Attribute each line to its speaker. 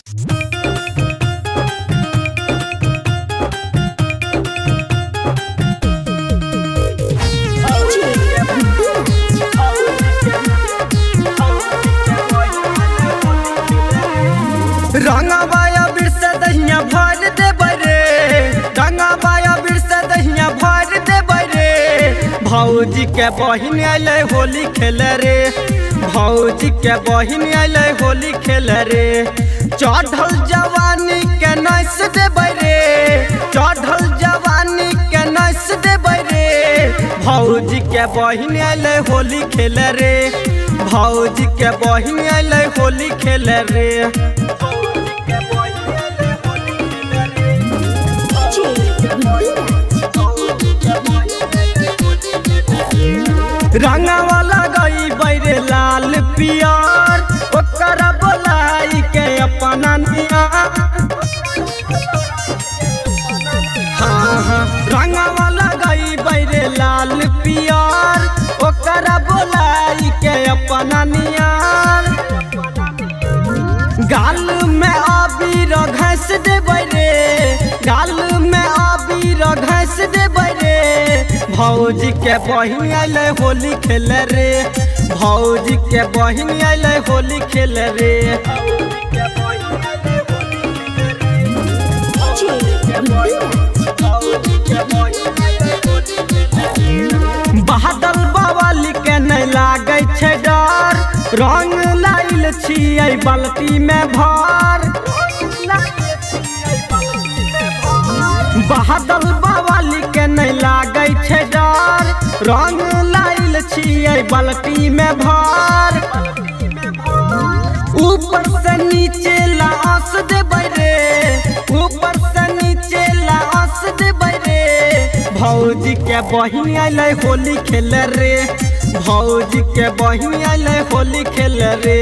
Speaker 1: रंगवा बिरसा दहिया भर देबै रे, रंगवा बिरसा दहिया भर देबै रे। भौजी के बहिन अयलै होली खेले रे, भौजी के बहिन अयलै होली खेले रे। चढ़ल जवानी के नस देबै रे, चढ़ल जवानी के नस देबै रे। भौजी के बहिन अयलै होली खेले रे, भौजी के बहिन अयलै होली खेले रे। रंगवा लगई बैरे लाल पियर, ओकर बोलाई के अपना नियर। हाँ हाँ, रंगवा लगई बैरे लाल पियर, ओकर बोलाई के अपना नियर। गाल में अबीर घस देबै रे, गाल में अबीर घस देबै रे। भौजी के बहिन अयलै होली खेले रे, भौजी के बहिन अयलै होली खेले रे। बादल बवाली के नहि लागै छै डर, रंग लाइल छियै बाल्टी में भर। बादल बवाली के नहि लागै छै डर, रंग लाइल छियै बाल्टी में भर। ऊपर से नीचे लाश देबै रे, ऊपर से नीचे लाश देबै रे। भौजी के बहिन अयलै होली खेले रे, भौजी के बहिन अयलै होली खेले रे।